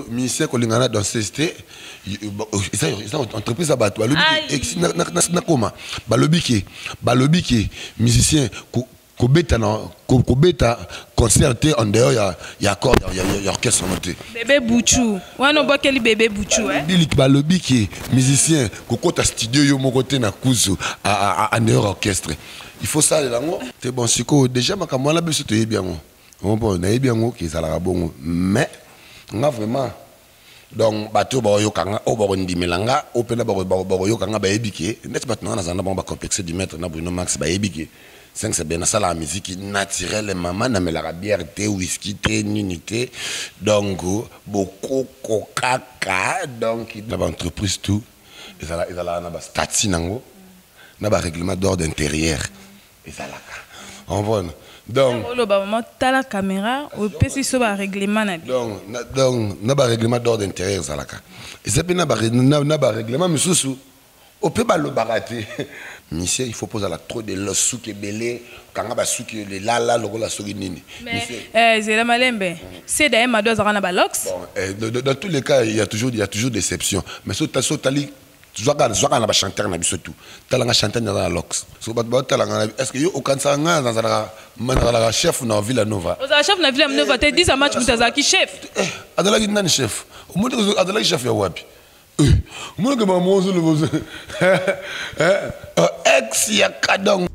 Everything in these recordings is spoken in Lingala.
Musicien kolinga na danseuse te, eza entreprise ya bato. Balobi nakoma, balobi ke musicien kobeta na kobeta concert te en dehors ya accord ya orchestre no te. Bébé Buchu wana, obwakeli bébé Buchu, eh? Balobi ke musicien kokota studio yo moko te na kuzu en dehors orchestre, il faut salela yango te. Bon, sikoyo déjà makambo wana biso toyebi yango. Bon, nayebi yango ke ezalaka bongo, mais nga vraiment, donc bato oyo bakoyoka nga, oyo bakondimela nga, oyo mpena bakoyoka nga, bayebi ke neti bato na nga nazala na bango, bacomplexe du maître na Bruno Max, bayebi ke 5 sebe nasalaka musique naturelle. Mama, namelaka bière te, whisky te, nini te. Donc bokoko kaka. Donc na baentreprise tout ezalaka na bastatut nango, na barèglement d'ordre intérieur ezalaka comprendre. Donc oloba mama, tala caméra, opesi so barèglement na. Donc na barèglement d'ordre intérieur ezalaka, eza mpe na barèglement misusu ope balobaka te. Monsieur, il faut pozala trop de suki ebele, kanga basuki lelala lokola soki nini. Zela malembe, c'est d'ailleurs mado azalaka na balocks. Bon, dans tous les cas, il y a toujours déception, mais so tali, zwaka na bachanteur na biso tu, talanga chanteur naza na locks, so bato baotalanga. Est ce que yo okanisaka ngai nazalaka chef na Villa Nova? Ozala chef na Villa Nova te. 10 match, moto azalaki chef. Azalaki nani chef? Omoni, azalaki chef ya wapi? Omonake mamozolo ex ya kadong.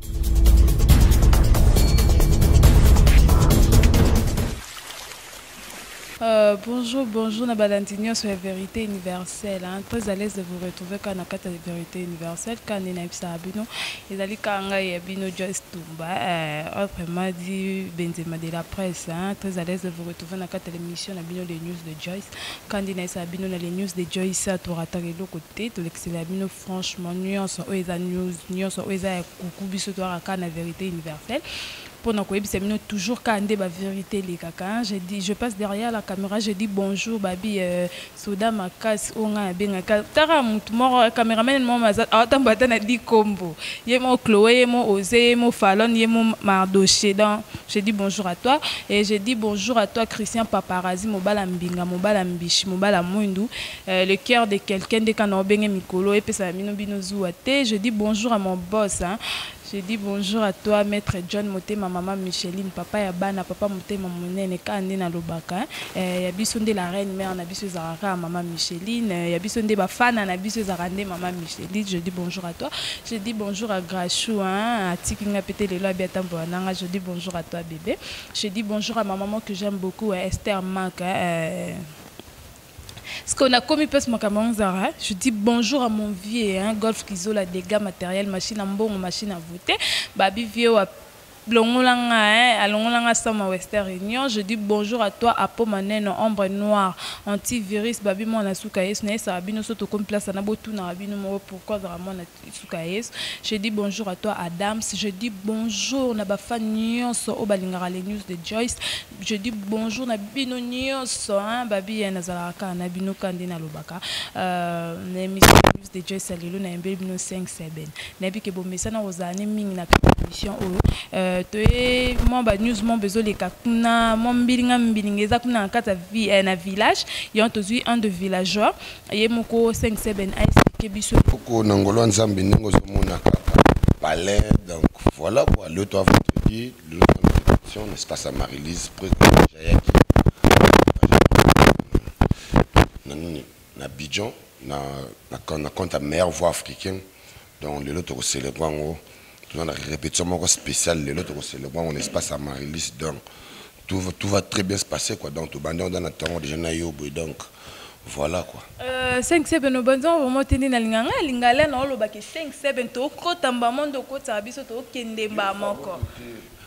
Bonjour, bonjour, na balandi nyonso ya Vérité universelle, hein. Très à l'aise de vous retrouver quand na kati ya Vérité universelle. Quand nde nayebisaka bino, ezali kaka ngai ya bino Joyce Tumba, autrement dit Benzema de la presse, hein. Très à l'aise de vous retrouver na kati ya l'émission na bino, les news de Joyce. Quand nde nayebisaka bino, na les news de Joyce torataka eloko te, tolekisela bino franchement nyonso oyo eza news, nyonso oyo eza ya kuku. Biso toyaka kaka na Vérité universelle mpona koyebisa bino toujours kaka nde bavérité elekaka. Je dis, je passe derrière la caméra, je dis bonjour babi soda makasi oyo ngai nabengaka. Taka motu moko, caméraman moko aotambola ata na di kombo ye mo Chloé, ye mo Osé, ye mo Falon, ye mo Mardoché. Donc je dis bonjour à toi et je dis bonjour à toi Christian Paparazzi, mobala mbinga, mobala mbishi, mobala mwindu, le cœur de quelqu'un nde kana obenge mikolo epesaka bino bino zuwa te. Je dis bonjour à mon boss, hein. Je dis bonjour à toi, Maître John Motema, Maman Micheline, papa ya bana, papa Motema monene, ka nde nalobaka. Ya biso nde la reine mère na biso ezalaka Maman Micheline, ya biso nde bafana na biso ezalaka nde Maman Micheline. Je dis bonjour à toi. Je dis bonjour à Grachou, hein, atiki nga pete lelo abi atambola nanga. Je dis bonjour à toi bébé. Je dis bonjour à ma maman que j'aime beaucoup, Esther Mac. Ce qu'on a commis mpesi makambo yango ezalaka. Je dis bonjour à mon vieux, hein, Golf Kizola, dégâts matériel, machine à mbongo, machine à voter, babi vieux wa longolanga, hein, alongolanga sama Western Union. Je dis bonjour à toi Apo Maneno, ombre noire, antivirus, babi mwana suka yesu. Nayesaka bino so tokomi place na botunaka bino moko pourquoi azalaka mwana suka yesu. Je dis bonjour à toi Adams. Je dis bonjour na bafan nyonso oyo balingaka les news de Joyce. Je dis bonjour na bino nyonso, hein, babi ye nazalaka kaka na bino ka nde nalobaka. Na émission news de Joyce ya lelo, nayembeli bino 5 7. Nayebi ke bomesana kozala ne mingi na kati ya émission oyo. Toye mwa banews mwa bezoleka kuna, mwa mbilinga mbilinga eza kuna na kati ya na village. Yango tozwi un de villageois, ye moko 5 7 aexpliquer biso. Koko na ngolo ya Nzambe, ndenge ozomona kaka palais. Donc voilà quoi, le toi vendredi le répétition, n'est-ce pas, ça Marie-Lise président jayaki na nini na Abidjan na compte ya meilleure voix africaine. Donc lelo tokocélébrer yango, toza na répétition moko spéciale lelo, tokocélébrer yango na espace ya Marie-Lise. Donc tout va très bien se passer quoi. Donc tobandi yango na ntango déjà na yo boye. Donc voilà quoi. 5 7, obanzi vraiment te nde nalinga ngai alingala na olobaki 5 7, tokota mbamo nde okotaka biso, tokende mba moko.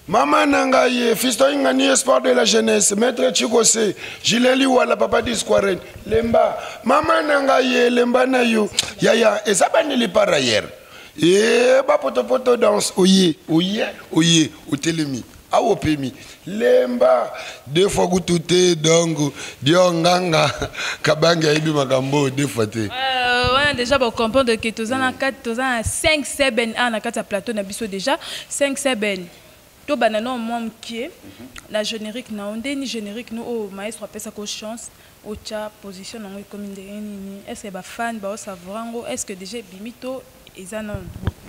Mama na ngai, fiston ingani, espoir de la jeunesse, maître Chikose, Gileli wala papa Disquaren, lemba mama na ngai, lemba na yo yaya, eza baneli par ailleurs e bapotopoto danse oye oye oye otelemi awa opemi lemba deux fois kutu te. Donc dio nganga kabange ayebi makambo oyo deux fois te. Wana déjà bocomprendre ke toza na kati, toza na 5 7 a na kati ya plateau na biso déjà. 5 7, tobanda no mwa mokie na générique na yo. Ndeni générique no oyo maestro apesaka chance. Otya position nango ekomi ndenge nini? Est ce que bafan baosavoura yango? Est ce que déjà ebimi to eza nano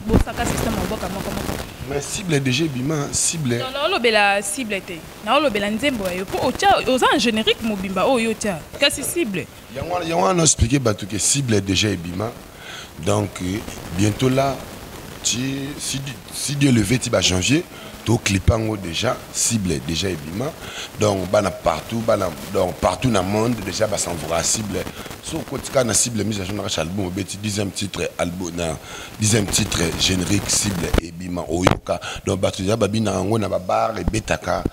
bosaka système obwaka moko moko? Mais cible déjà ebima, cible. Non, naolobela cible te, naolobela nzembo ya yo, mpo otya oza en générique mobimba oyo otya, kasi cible. Yango wana expliquer bato ke cible déjà ebima. Donc bientôt là, si Dieu le veut, ti ba janvier toclipe yango. Déjà cible déjà ebima, donc bana partout, bana donc partout na monde déjà basavoura cible. So okotika na cible mise à jour na kati album, obeti 10e titre album, na 10e titre générique, cible ebima, oyoka. Donc bato déjà babinaka yango na babar, ebetaka.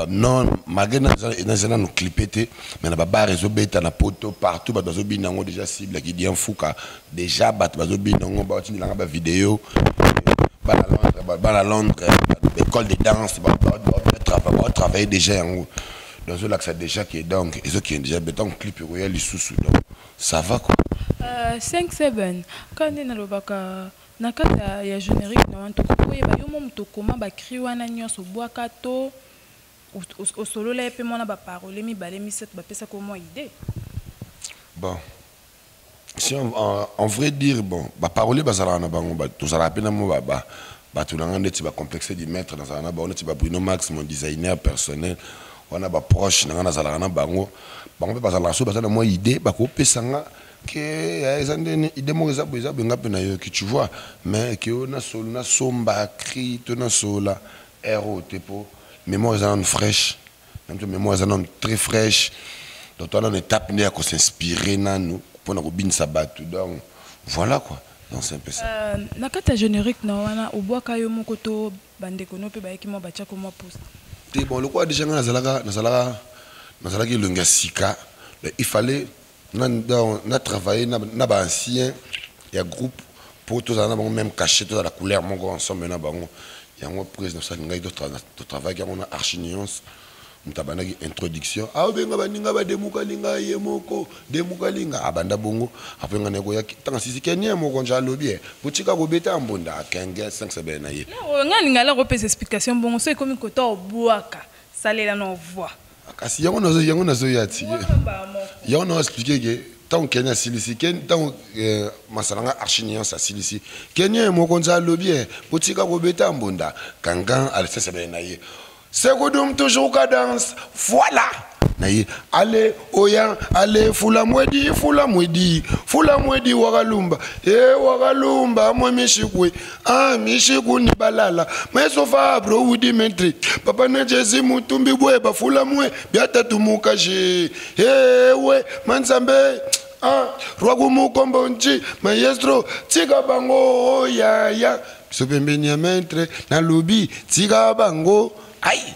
Non, malgré naza nano clipe te, mais na babar ezobeta na Poto partout, bato bazobina yango déjà. Cible Kidia Mfuka, déjà bato bazobina yango, baotindelanga bavideo. Bana Londres, bana Londres, école de danse, baotravaille déjà yango. Donc ezolakisa déjà ke donc ezokende déjà betango, clip ekoya lisusu, donc ça va quoi. 5 7 ka nde nalobaka na kati ya générique na wana, tokoki koyeba yo mo moto okoma bacri wana nyonso obwaka to osolola ye mpe mwana baparole mibale misato bapesaka mwa idée? Bon, si en vrai dire, bon, baparole bazalaka na bango, tozalaka mpe na mo bato na nga ndeti bacomplexe du maître, nazalaka na bango, neti babruno Max, mon designer personnel wana, baproche na nga, nazalaka na bango. Bango mpe bazalaka, so baza na mwa idée, bakopesa nga ke eza ndeni, idée moko eza boye, eza boye, nga mpe nayoki, tu vois. Mais ke oyo nasolo, nasomba cri to nasola air oyo te, mpo mémoire eza nanu fraîche na mto, mémoire eza nanu très fraîche. Donc toa nanu étape nde ya kosinspire nanu mpona kobinisa bato. Donc voilà quoi, donc c'est un peu ça. Na kati ya générique na wana, obwaka yo moko to bandeko no mpe bayaki mwa batiako mwa poste? Te, bon, lokola déjà nga nazalaki elongi ya sika, il fallait na travailler na baancien ya groupe mpo tozala na bango même cachet, tozala couleur moko ensemble na bango. Yango prise nasalaki ngai, totravaillaki yango na Archiniance. Moto abandaki introduction, aobenga baninga bademukalinga, ye moko demukalinga abanda bongo. Apres ngai nakoyaki ntango asisi Kenya mokonzi alobi e botika kobeta mbunda akenge 5 sebele na ye. Ngai lingala kopesa explication bongo, so ekomi kota obwaka, salela na voix. Kasi yango nazoya ti yango na expliquer ke ntango Kenya asilisi, ntango masala nga Archiniance asilisi, Kenya mokonzi alobi e botika kobeta mbunda kangan alisesebele na ye, Sekudum toujours cadence, voilà na ye ale oya ale fula mwedi, fula mwedi, fula mwedi wakalumba e wakalumba mwe mishikwe ah mishiku ni balala mesofa bro wudi mentri papa na Jesi mutumbi bwe bafula mwe byatatu mukashi ewe manzambe ah rwakumukombo nchi maestro tika bango yaya biso pembeni ya maître nalobi tika bango ai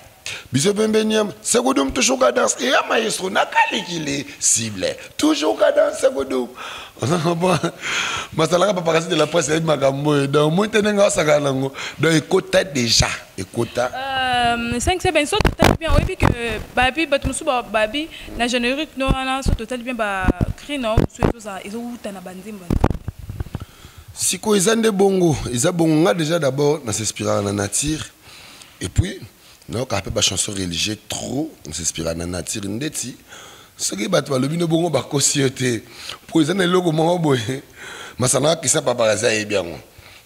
biso pembeni ya Sekudum toujours cadence eya maestro nakalikile cible toujours cadence Sekudum masalaka paparazzi de la presse ayebi makambo oyo. Donc moi te ndenge asakana nango, donc ekota déjà, ekota. 5 7, so totali bien, oyebi ke babi bato mosusu babi na générique no wana, so totali bien, bacri na yo mosusu ezowuta na banzembo. Sikoyo eza nde bongo, eza bongo. Nga déjà d'abord nasinspiraka na nature et puis nayokaka mpe bachanson religieux trop. Nasinspiraka na nature ndeti soki bato balobi no bongo, bakosi yo te, mpo eza na eloko moko boye masana kisa paparazzi ayebi yango.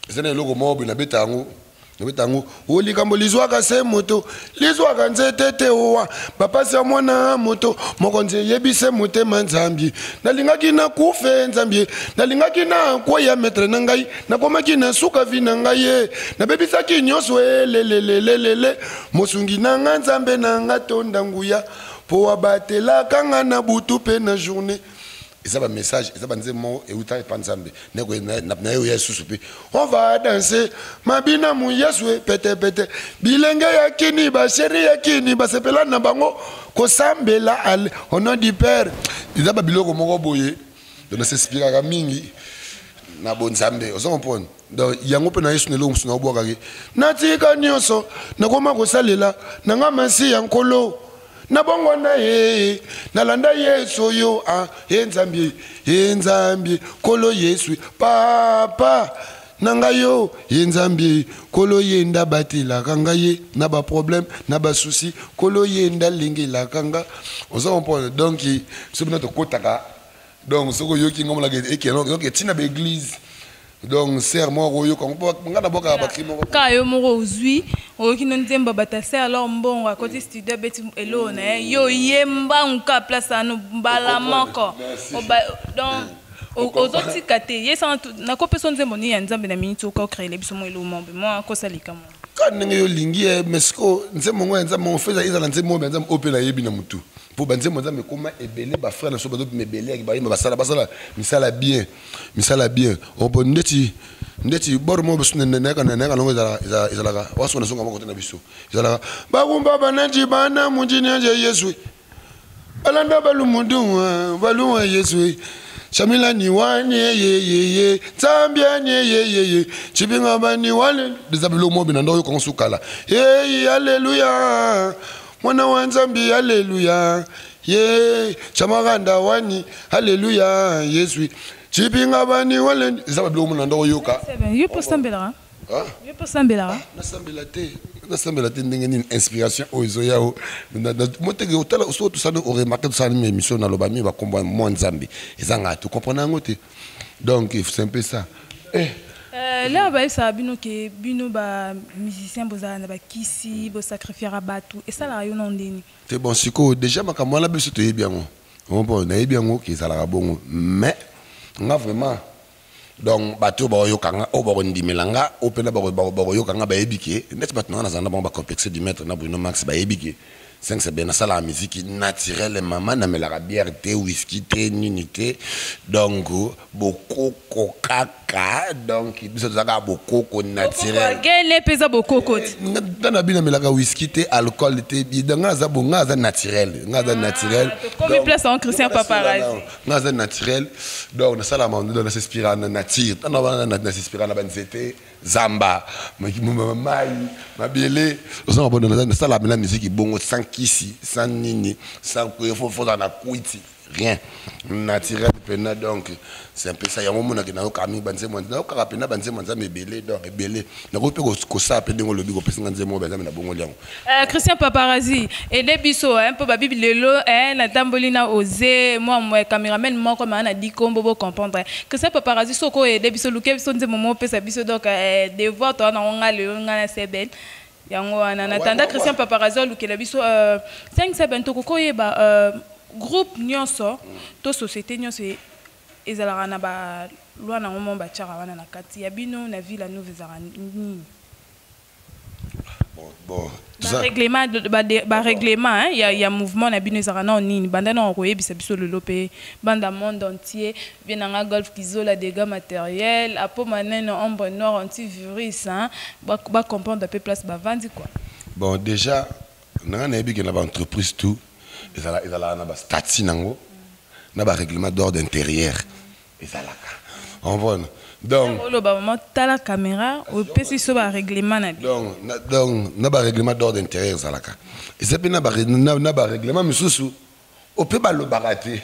Eza na eloko moko boye nabeta yango, nabeta yango o likambo lizwaka se moto, lizwaka nzete te. Owa bapasi ya mwana moto, mokonzi eyebise motema Nzambi nalingaki nakufe, Nzambi nalingaki nakweya, maître na ngai nakomaki na suka vie na ngai ye nabebisaki nyonso elelelelelele. Mosungi na nga, Nzambe na nga tonda nguya mpo abatelaka nga na butu mpe na journée. Eza bamessage, eza banzembo moko euta epa Nzambe na ye. Oya lisusu mpe on va danser mabina mu Yesu petepete. Bilenge ya kini, bachéri ya kini basepela na bango kosambela ale au nom du Père. Eza babiloko moko boye, donc nasespiraka mingi na bonzambe, oza comprendre. Donc yango mpe na Yesu na eloko mosusu naobwakaki, natika nyonso, nakoma kosalela na nga masi ya Nkolo na bongo na ye, nalanda Yesu oyo ah, ye Nzambe, ye Nzambe Nkolo Yesu papa. Na ngai yo ye Nzambe, Nkolo ye nde abatelaka ngai ye na ba problème, na ba souci, Nkolo ye nde alengelaka nga. Oza comprendre? Donc biso bino tokotaka, donc soki oyoki ngo monaka ekende, donc etina ba église, donc sœur moko oyoka ngo, nga nabwakaka ba cri moko. Ka yo moko ozwi, oyoki no nzembo bato ase, alors mbongo akoti studio, abeti eloko na ye, yo yemba nka place ano mbala moko. Donc ozotika te ye sanga. Nakopesa nzembo nini ya Nzambe na miniti oka ocréele biso mo eloko mombe mo akosalika mo? Ka ndenge yo olingi ye, mais siko nzembo ngo ya Nzambe ngo fe ezala nzembo oyo ya Nzambe oyo mpe nayebi na motu, mpo banzembo ya Nzambe ekóma ebele. Bafrère na biso bazobima ebele, yaki bayemba, basala misala bien, misala bien. Opo ndeti bor moko biso nayaka nango ezalaka waso nazonga moko te na biso, ezalaka bakumba bananji bana munjini anje Yesu balanda balumudu baluwa Yesu shamila ni wani yeyeye Nzambe ani yeyeye chibinga bani wale. Eza biloko moko bina ndo oyoka ngo sukala. Hey, alleluya, mwana wa Nzambe, alleluya ye chamakanda wani, alleluya Yesu chibinga bani wale. Eza babiloko mona ndo oyoka. Yo mpo osambelaka? Yo mpo osambelaka? Nasambela te, nasambela te. Ndenge nini inspiration oyo ezoya o moteke otala? Soki tosali, oremarquer, tosala nini émission, naloba mingi bakombo mwa Nzambe, ezanga tocomprendre yango te. Donc c'est un peu ça, eh. Lero bayebisaka bino ke bino bamusicien bozala na bakisi, bosacrifiaka bato, esalaka yo na ndeni? Te, bon, sikoyo déjà makambo wana biso toyebi yango. Bon, nayebi yango ke ezalaka bongo, mais nga vraiment, donc bato oyo bakoyoka nga, oyo bakondimela nga, oyo mpena bakoyoka nga, bayebi ke neti bato na nga nazala na bango, bacomplexe du maître na Bruno Max, bayebi ke 5 sebe nasalaka musique naturelle. Mama, namelaka bière te, whisky te, nini te. Donc bokoko kaka, donc biso toza kaka bokoko naturel. Gele mpe eza bokoko ti. Nga na bino namelaka whisky te, alcool te. Nga aza bo, nga aza naturel, nga aza naturel. Tokomi place en Christian Paparazzi. Nga aza naturel, donc nasalama, donc nasinspira na nature. Ntango wana nasinspira na banzete, zamba, mai, mabele. Ozanga bona nasala mena musique bongo, sans kisi, sans nini, sans fozala na kwiti, rien, naturel mpena. Donc c'est un peu ça. Yango omonaki nayokaka mingi banzembo, nayokaka mpena banzembo Nzambe ebele. Donc ebele nakoki mpe kosala mpe ndenge olobi, kopesinga nzembo oyo banzambe na bongoli yango. Christian Paparazzi, aide biso mpo babibi lelo natamboli na oze mwa cameraman moko maa na dikombo bocomprendre. Christian Paparazzi, soki oaide biso, luke biso nzembo mo opesa biso. Donc devoir toa nango nga lelo, nga na sebel yango wana. Natanda Christian Paparazzi alukela biso 5 7. Tokoki oyeba groupe nyonso to société nyonso ezalaka na baloi nango mo batiaka wana na kati ya bino na Ville Nouve, ezalaka nini? Bon. Barèglement ya mouvement na bino ezalaka nao nini? Banda nao koyebisa biso lelo mpe banda monde entier vie nanga Golf Kizola, dégâts matériel apo manene, ombre noire, antivirus, bacomprendre mpe place bavandi quoi. Bon, déjà nanga nayebi ke na baentreprise tout ezalaka na bastatut nango, na barèglement d'ordre intérieur ezalaka envone. Donc oloba mama, tala caméra, opesi biso barèglement na bino. Donc na barèglement d'ordre intérieur ezalaka, eza mpe na barèglement misusu oyo mpe balobaka te,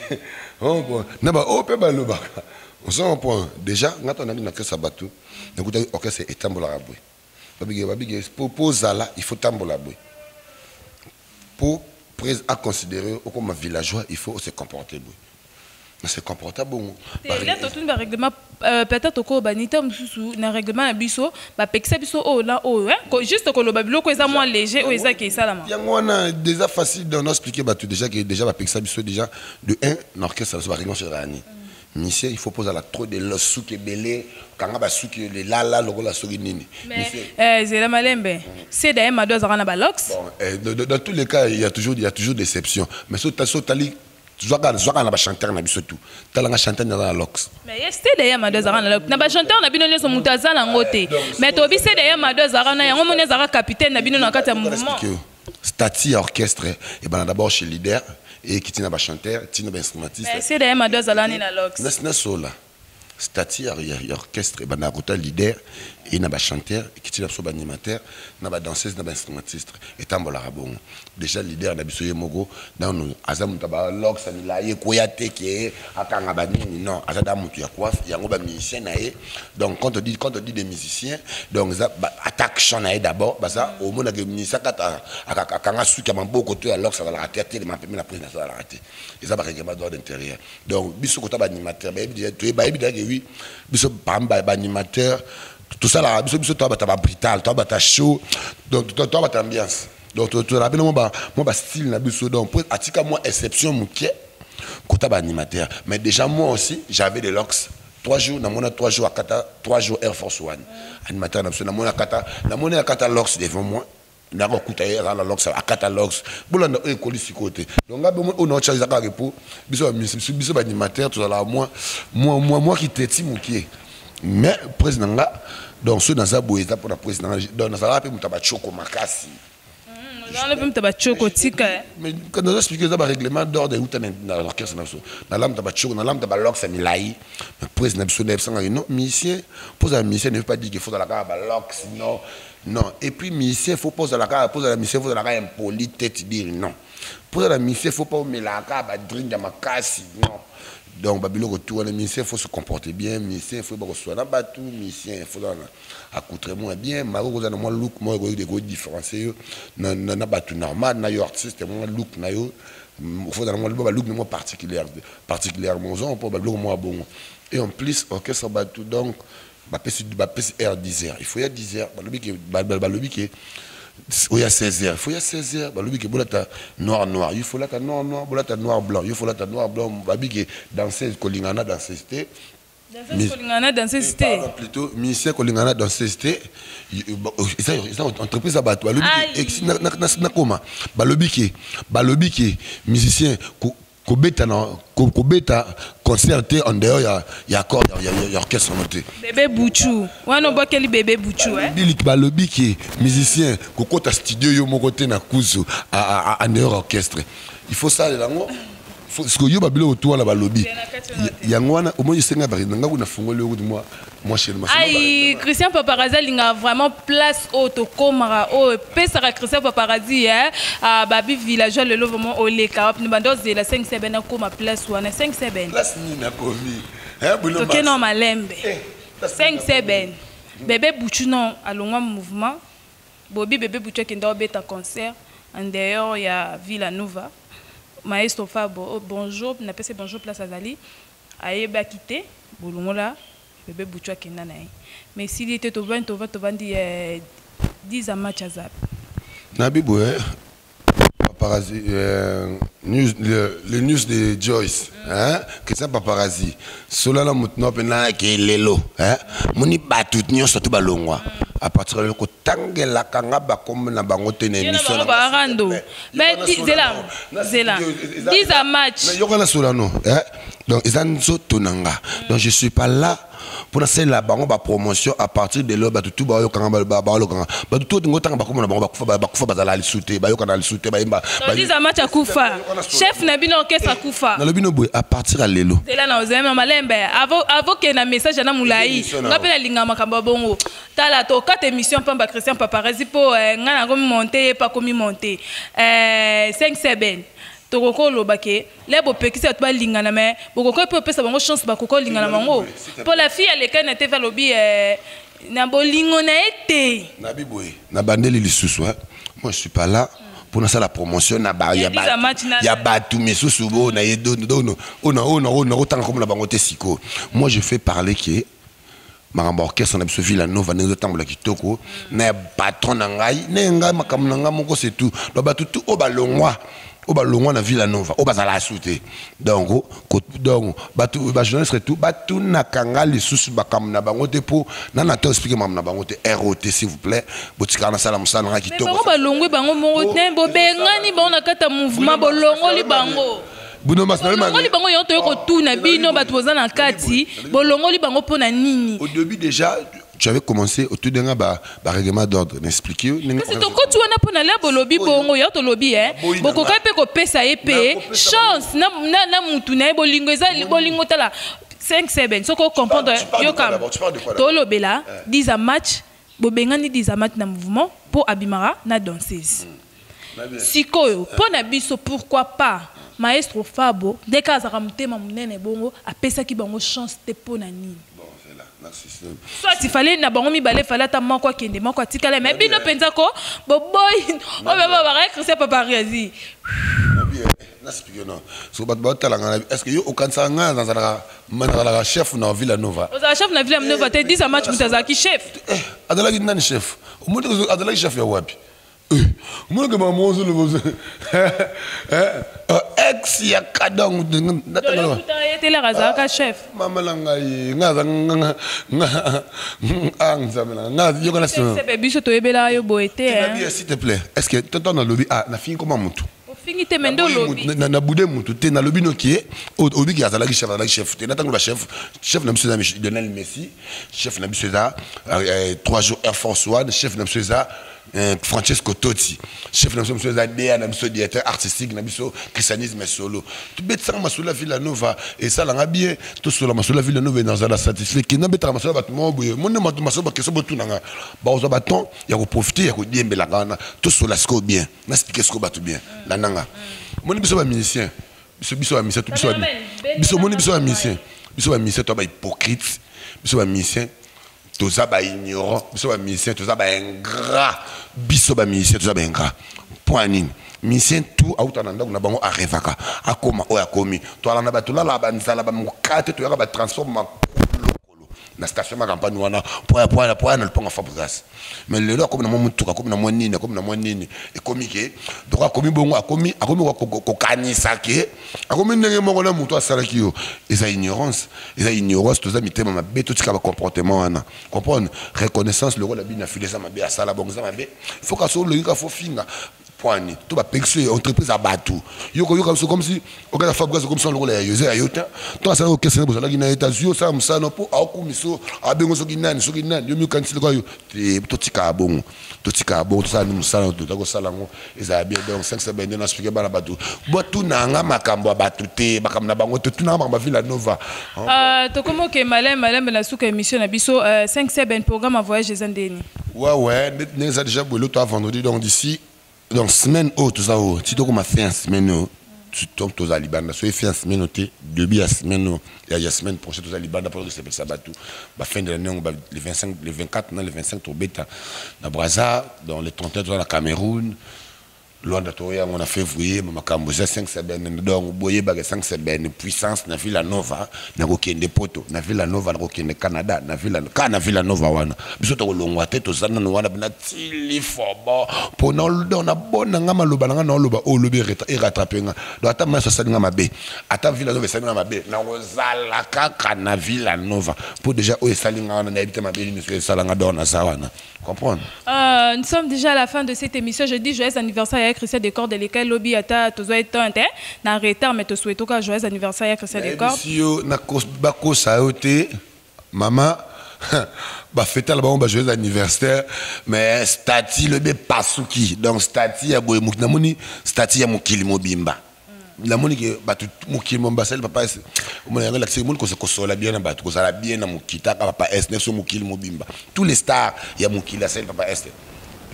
na oyo mpe balobaka. Oza point. Déjà nga to nabi na kesa bato, nakutaki orchestre etambolaka boye. Babige po ozala, il faut tambola boye. Po prese aconsidérer okoma villageois, il faut se comporter boye, na se comporta bongo. Là totuni barèglement, peut-être okoyoba nita mosusu na règlement na biso bapekisa biso oyo na oyo, juste koloba biloko eza mwa léger oyo ezaki esalama. Yango wana déjà facile d'en expliquer bato déjà ke déjà bapekisa biso déjà de 1 na orchestre na biso, barèglement ezalaka nini? Monsieur, il faut pozala trop de suki ebele, kanga basuki lelala lokola soki nini. Zela malembe, c'est d'ailleurs mado azalaka na balox. Bon, dans tous les cas, il y a toujours des exceptions, mais so tali zwaka na bachanteur na biso tout, talanga chanteur naza na lox. Mais ye se d'ailleurs mado azalaka na lox na bachanteur na bino nyonso, moto aza nango te. Mais toyebi se d'ailleurs mado azalaka na yango, moni azalaka capitaine na bino na kati ya mouvement. Statut ya orchestre ebana d'abord chez leader, ekiti na bachanteur, tina bainstrumentiste. C'est d'ailleurs mado azalaka ni na lox. Nasola. Statut ya orchestre ebandaka kota leader e na bachanteur, ekiti na biso baanimateur, na badanseuse, na bainstrumentiste, etambolaka bongo. Déjà leader na biso ye moko nano aza moto ya balocks milai, ekoya te ke akanga banini, non, aza da moto ya coiffe yango. Bamusicien na ye, donc quand on dit des musiciens, donc eza attaque chant na ye d'abord. Baza omonaka musicien kata akanga suki ya maboko to ya locks, azalaka te, atelema pembe na président, azalaka te. Eza barèglement d'ordre intérieur. Donc biso kota baanimateur, bayebi bayebi déjà ke oui, biso baanimateur tosalaka biso toa bata babrutal, toa bata show, donc toa bata ambiance, donc tozala bino mwa bastyle na biso. Donc po atika mwa exception moke kota baanimateur. Mais déjà moi aussi j'avais des locks 3 jours, namona 3 jours akata, 3 jours Air Force One, animateur na biso, namoni akata, namoni akata locks devant moi. Nakokuta ye aza na locks, akata locks. Bolanda oyo ekoli sikoyo te. Donc nga oyo naotya eza kaka po biso baanimateur tozalaka mwa kiteti mokie. Mais président nga, donc soki naza boye, eza mpona président nga. Donc nazalaka mpe moto ya batioko makasi. Ozala mpe moto ya batioko, tika. Mais quand nazo expliquer, eza barèglement d'ordre euta na orchestre na biso. Nalamuta batioko, nalamuta balocks ya milai. Mais président na biso nayebisangaki non, musicien, mpo ozala musicien ne veut pas dire que faut ozala kaka balocks, non, non. Et puis musicien, faut pas ozala kaka, mpo ozala musicien faut ozala kaka impoli te, te dire non. Mpo ozala musicien, faut pas omelaka kaka badrink ya makasi, non. Donc babiloko tu wana, musicien faut se comporter bien, musicien faut bakoswa na bato, musicien faut ozala na accoutrement bien, mako kozala na mwa look moko ekodifférencier yo na bato normal na yo artiste. Mwa look na yo faut ozala mwa balook na mwa particulière, particulièrement oza mpo babiloko mwa bongo. Et en plus orchestre bato, donc bapesi heure 10 heures, il faut ya 10 heures. Balobi ke oya 16 heures, il faut ya 16 heures. Balobi ke bolata noir noir, il faut lata noir noir, bolata noir blanc, il faut lata noir blanc. Babi ke danseuse kolingana na danseuse te. Kolingana na danseuse te. Plutôt musicien kolingana na danseuse te. Eza entreprise ya bato. Balobi nakoma, balobi ke musicien kobeta na kobeta concert te en dehors ya accord ya orchestre no te. Bébé Buchu wana, obwakeli bébé Buchu, eh? Balobi ke musicien kokota studio yo moko te na kuzu en dehors orchestre, il faut salela yango. Sikoyo yo babiloko tu wana balobi yango wana, omoni esenga bari na nga kuna, fungoli yo mwa mwa chez. Ai, Christian Paparazzi alingaka vraiment place oyo tokomaka, oyo epesaka Christian Paparazzi, eh? Babi villageois lelo vraiment oleka wapi? Banda ozela 5 7 akoma place wana 5 7. Place nini akomi? Tokende malembe. 5 7, bébé Buchu non, alongwa mouvement. Bobi bébé Buchu akenda obeta concert en dehors ya Villa Nova. Maestro Fabo, oh, bonjour, napesi bonjour place azali. Ayebaki te bolongola bébé Buchu, akenda na ye. Mais esili te, tovandi, tovandi 10 a match aza. Nabi boye paparazzi, news, le news de Joyce, hein, Christian Paparazzi solala motu na mpena ke lelo, hein, moni bato nyonso to balongwa à partir de kotangelaka nga bakombo na bango te na émission. Barando, mais zela zela, 10 a match. Yoka na solano, hein, donc eza nzoto na nga, donc je suis pas là mpona salela bango bapromotion. À partir de lelo, bato tu bayokanga, bayokanga bato tu otinga otanga bakombo na bango, bakufa, bakufa, bazala lisu te, bayokana lisu te, bayemba. 10 match akufa, chef na bino orchestre akufa. Nalobi no boye, à partir ya lelo. Zela na ozema malembe avoke na message na molai. Nga mpe nalinga makambo ya bongo. Tala, tokata émission pamba. Christian Paparazzi, mpo nga nakomi monte, ye mpe akomi monte 5 7. Tokoki oloba ke le bopekisi bato balingana, mais bokoki mpe opesa bango chance, bakoki olingana bango, mpo la fille alekai na te, alobi na bolingo na ye te. Nabi boye, nabandeli lisusu, moi je suis pas là mpo nasala promotion na ya bato misusu oyo na ye oyo nakotanga komona bango te. Sikoyo moi je fais parler ke makambo ya orchestre na biso Villa Nova, ndenge ezotambola kitoko na ya patron na ngai na ngai, makambo na ngai moko, c'est tout. Donc bato tu oyo balongwa, oyo balongwa na Villa Nova, oyo bazala su te, donc bato bajournaliste tout batunaka nga lisusu makambo na bango te, mpo nana to explique makambo na bango te. Rot, s'il vous plaît, botikala nasala mosala na ngai kitoko. Bango balongwi bango moko te, bobengani bango na kati ya mouvement, bolongoli bango. Bolongoli bango, yango toyei kotuna bino bato boza na kati, bolongoli bango mpo na nini? Au début déjà tu avais commencé autour d'un ba ba règlement d'ordre n'expliquer. Kasi tokoti wana mpo na lia bolobi bongo, yo tolobi e bokoki mpe kopesa ye mpe chance na mutu na ye. Bolingo eza bolingo, tala. 5 7 soki ocomprendre yoka tolobela 10 a match bobengani 10 a match na mouvement mpo abimaka na danseuse. Sikoyo mpo na biso, pourquoi pas maestro Fabo ndenge azalaka motema monene bongo, apesaki bango chance te mpo na nini? Soit ifale na bango mibale, fale ata moko akende, moko atikala, mais bino mpenza ko boboyi oyo babakaki Christian Papariazi. Nasipike no so bato baotala ngai, est ce que yo okanisaka ngai nazalaka chef na Villa Nova? Ozala chef na Villa Nova te. 10 match, moto azalaki chef. Azalaki nani chef? Omoni, azalaki chef ya wapi? Omonake mama ozoloba ex ya kadang. Yetelaka azalaka chef. Mama na ngai, ngai aza nzambe na ngai, yokana. Biso toyebelaka yo boye te. S'il te plaît, est ce que tonton nalobi, ah, nafingi koma motu? Ofingi te, me nde olobi. Nabude mutu te. Nalobi noki ye obiki azalaki chef, azalaki chef te. Natango bachef, chef na biso eza Lionel Messi, chef na biso eza 3 jours Air Force One, chef na biso eza Francesco Totti, chef na biso eza da na biso directeur artistique na biso christianisme solo. Tobetisanga masolo ya Villa Nova, esalanga bien. Tosola masolo ya Villa Nova, nazala satisfait. Kenda betaka masolo ya bato moko boye, monde masolo bakeso botunanga, bakozwa baton ya koprofite ya kodiembelaka wana. Tosola sikoyo bien, naexplike sikoyo bato bien. Landanga, omoni biso bamusicien, biso bamusicien, biso omoni biso bamusicien, biso bamusicien toza bahypocrite, biso bamusicien toza baignorant, biso bamusicien toza baingrat, biso bamusicien toza baingrat. Mpo ya nini? Musicien tout auta na ndako na bango, arevaka akóma oyo akomi. Toalanda bato, tolalaka banzala, bamoka te, toyaka batransport makolo na station ma campagne wana poya poya poya na lopango Fabregas. Mais lelo akomi na mwa mutuka, akomi na mwa nini, akomi na mwa nini, ekomi ke donc akomi bongo, akomi kokanisa ke akomi ndenge moko na moto asalaki yo. Eza ignorance, eza ignorance. Toza mitema mabe, totika bacomportement wana, comprendre reconnaissance lokola bino afile. Eza mabe, asala bongo eza mabe. Faut kasi ologi ka fo finga poani to bapekisi yo entreprise ya bato. Yo koyoka biso comme si okata Fabregas comme si lokola ya yo, eza ya yo te. To asala okesene, bozalaki na ye te. Azwi osala mosala mpo aokumisa, abengo soki nani, soki nani, yo mikanisi lokola yo te. Totikaka bongo, totikaka bongo, tosala ni mosala toza kosala yango, ezala bien. Donc 5 semaine nde naexplike bana bato, botunanga makambo ya bato te, makambo na bango te, tunanga makambo ya Villa Nova. Tokomi oke malembe malembe na suka émission na biso. 5 7 programme ya voyage eza ndeni? Ouais, ndenge eza déjà boye, loto ya vendredi, donc d'ici donc semaine oyo toza oyo ti tokoma fin ya semaine oyo, donc toza libanda. Soki fin ya semaine oyo te, début ya semaine oyo ya semaine prochaine, toza libanda mpo tosepelisa bato bafin de l'année yango. Le 25, le 24 na le 25 tobeta na Braza. Donc le 31 toza na Cameroun, Luanda. Toya yango na février. Makambo eza 5 semaine, donc boyebaka 5 semaine puissance na Villa Nova. Nakokende Poto na Villa Nova, nakokende Canada na Villa, kaka na Villa Nova wana. Biso tokolongwa te, toza nano wana mpena tili fobo mpo donc nabona nga maloba na nga, naoloba oyo olobi erattrape nga. Donc ata maso asali nga mabe, ata Villa Nova esali nga mabe, nakozala kaka na Villa Nova mpo déjà oyo esali nga wana, nayebi te mabe nini soki esala nga. Donc naza wana, comprendre. Nous sommes déjà à la fin de cette émission. Je dis joyeux anniversaire à Christian Décor de l'école Lobby Ata Tozo étant na retard, mais te souhaite un joyeux anniversaire à Christian Décor. Si yo na bakosa yo te, mama bafeta na bango ba joyeux anniversaire, mais statut lobi epasuki. Donc statut ya boye, namoni statut ya mokili mobimba, namoni ke bato mokili mobimba basali papa S. Omona yango elakisi, omoni kosola bien na bato, kozala bien na mokili. Taka papa S neso mokili mobimba, tous les stars ya mokili asali papa S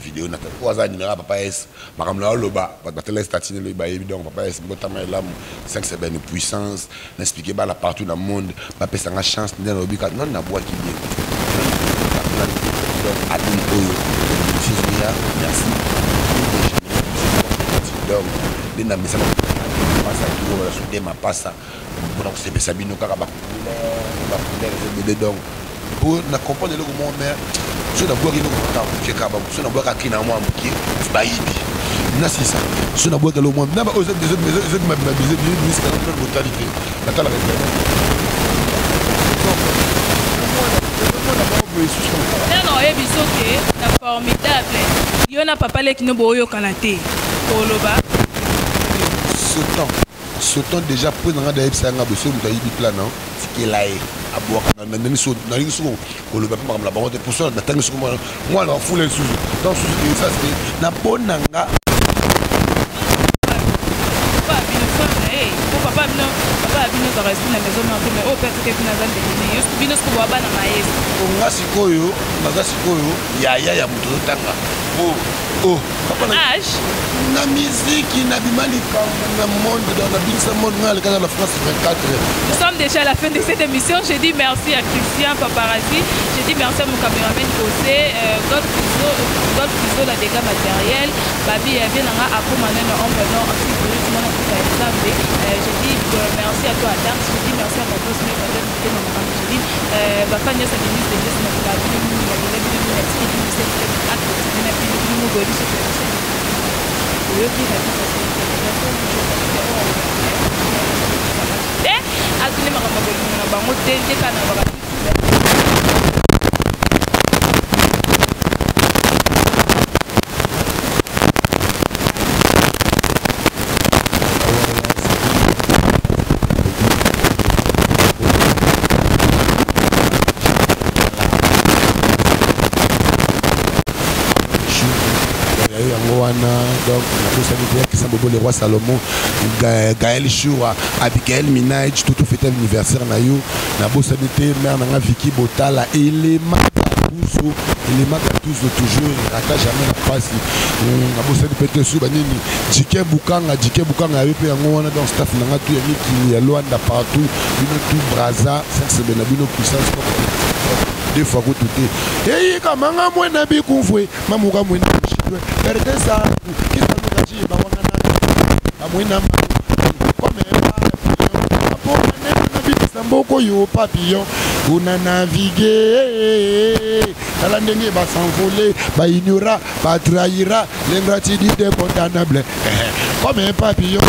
video na oyo aza numéro ya papa S. Makambo na oloba, bato batala statut nelo, bayebi. Donc papa S, mbotama elamu, 5 semaine puissance. Na expliqué bana partout na monde, bapesanga chance nde nalobi ka non, nabwaki bien. Donc album oyo ya merci, donc nde na mesana mapasa turo basude mapasa mpona kosepesa bino kaka bacouleur, bacouleur eza ebele. Donc po na comprendre eloko moko, mais so nabwaki eloko kaka moke, kaka so nabwaka kina mwa moke, bayibi nasisa. So nabwaki eloko mwa na oyo ezobimabimabisika botali te, natalaka internet. Nano oyebi so ke na formidable, yo na papa leki no boyokana te, koloba. Sautant, sautant déjà mpo nanga dayebisa yanga boye, soki moto ayibi plan na tikela ye, abwaka. Nalingi soko koloba mpe makambo na bango te. Pour natangi soko mwana afula lisusu, donc susu eza na nga. Papa bino, papa bino, papa bino ozalaka esi na maison. maison mère te, mais oyo mpe atikaki kuna aza ndeko ne. Bino sikoyo boa bana maestro. Nga sikoyo naza sikoyo yaya ya moto ozotanga. Oh, oh, papa na age na miziki nabima likambo na monde, donc nabimisa monde, ngai alekaka na France 24. Nous sommes déjà à la fin de cette émission. Je dis merci à Christian Paparazzi. Je dis merci à mon caméraman José, Golf Kizo, Golf Kizo, la dégâts matériel. Babi, bien nanga Apo Maneno, Ombre Nord, Antivirus, Mona Kuka Nzambe. Je dis merci à toi Adam. Je dis merci à ma boss, mais madame Mouté, ma maman Micheline. Bafa Nyasa, ministre de Dieu, na Bino, Bino, Bino, Bino, Bino, Bino, Bino, Bino, Acte, Bino, Bino, Bino, Bino, Bino, oyoki réponse te, atuni makambo ya bolingo na bango te nde kaka na baka. Yayo yango wana. Donc nabosani te Christian Bobo, le roi Salomon, Gaël Shura, Abigail Minaj, tutu fête anniversaire na yo. Nabosani te mère nanga Vicky Botala, elema Gatuzo, elema Gatuzo, toujours rata jamais na pasi. Nabosani mpe te su banini, Jike Bukanga, Jike Bukanga, yayo mpe yango wana. Donc staff nanga tu ya mikili ya Lwanda, partout bino tu, Braza 5 na bino, puissance deux fois kutu te eyika manga mwena bikumvwe mamuka mwena mshitwe perde sangu kisaluka chiba wangana amwena comme nabikisa mboko yo papillon una navigue. Tala ndenge bas'envole, baignora, batrahira, l'ingratitude est condamnable comme un papillon.